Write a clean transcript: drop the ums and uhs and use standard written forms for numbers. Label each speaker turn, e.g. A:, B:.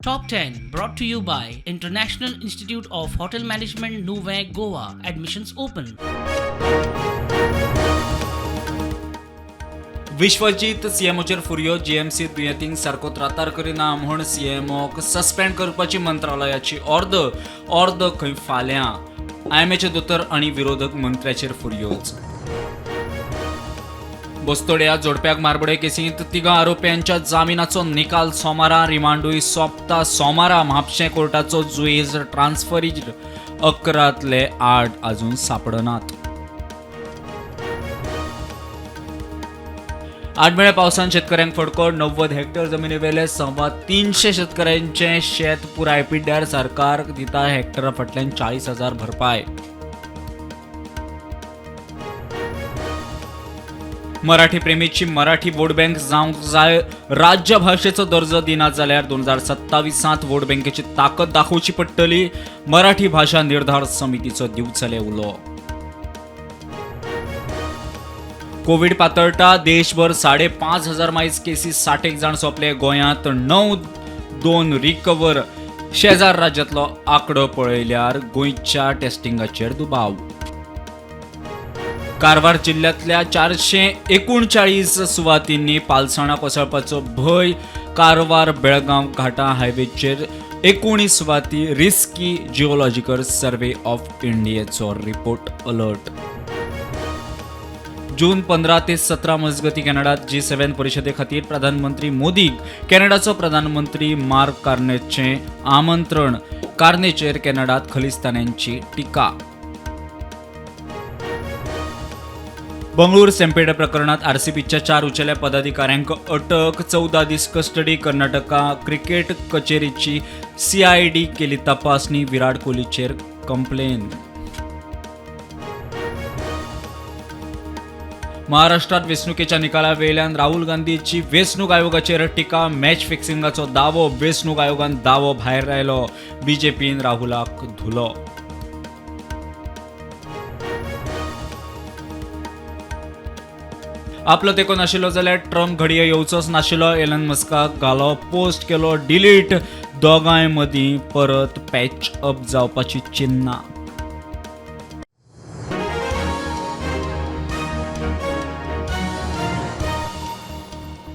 A: Top 10 brought to you by International Institute of Hotel Management, Nuvem, Goa. Admissions open.
B: Vishwajit सीएमओचेर फुरयो. GMC दुयेंतींक सारको त्रातार करिना म्हूण सीएमओक सस्पेंड करपाची मंत्रालयाची ऑर्द. ऑर्द खंय फाल्यां. आयएमएचे दोतोर आनी विरोधक मंत्र्याचेर फुरयोच. बस्तोड्या जोडप्याक मारबडय केसींत तिगां आरोप्यांच्या जामिनाचो निकाल सोमारा. रिमांडूय सोंपता सोमारा. म्हापशें कोर्टाचो जुईज ट्रान्सफरीर 11तले 8 अजून सापडनात. आडमेळ्या पावसान शेतकऱ्यांक फटको. 90 हेक्टर जमिनीवेले 325 शेतकऱ्यांचें शेत पुराय पिड्ड्यार. सरकार दिता हेक्टरा फाटल्यान 40,000 भरपाय. मराठी प्रेमीची मराठी वोट बँक जावंक जाय. राज्य भाशेचो दर्जो दिना जाल्यार 2027 वोट बँकेची ताकद दाखोवची पडटली. मराठी भाशा निर्धार समितीचो दिवचले उलो. कोविड पातळटा. देशभर 5,500 मायज केसी, 60 जाण सोंपले. गोंयांत 9-2 रिकवर. शेजार राज्यांतलो आंकडो पळयल्यार गोंयच्या टेस्टिंगाचेर दुबाव. कारवार जिल्ल्यांतल्या 439 सुवातींनी पालसणां कोसळपाचो भंय. कारवार बेळगांव घाटा हायवेचेर 19 सुवाती रिस्की. जिओलॉजिकल सर्वे ऑफ इंडियेचो रिपोर्ट अलर्ट. जून 15 ते 17 मजगती कॅनडात G7 परिशदे खातीर प्रधानमंत्री मोदीक कॅनडाचो प्रधानमंत्री मार्क कार्नेचें आमंत्रण. कार्नेचेर कॅनडात खलिस्तान्यांची टिका. बंगळूर स्टॅम्पेड प्रकरणात आरसीबीच्या 4 उंचेल्या पदाधिकाऱ्यांक अटक. 14 दीस कस्टडी. कर्नाटका क्रिकेट कचेरीची सीआयडी केली तपासणी. विराट कोहलीचेर कंप्लेन. महाराष्ट्रात वेंचणुकेच्या निकालावेल्यान राहुल गांधीची वेंचणूक आयोगाचेर टिका. मॅच फिक्सिंगाचो दावो. वेंचणूक आयोगान दावो भायर आयलो. बीजेपीन राहुलाक धुलो. आपलो तेंको नाशिल्लो जाल्यार ट्रम्प घडये येवचोच नाशिल्लो. एलन मस्काक घालो पोस्ट, केलो डिलीट. दोगांय मदीं परत पॅच अप जावपाची चिन्नां.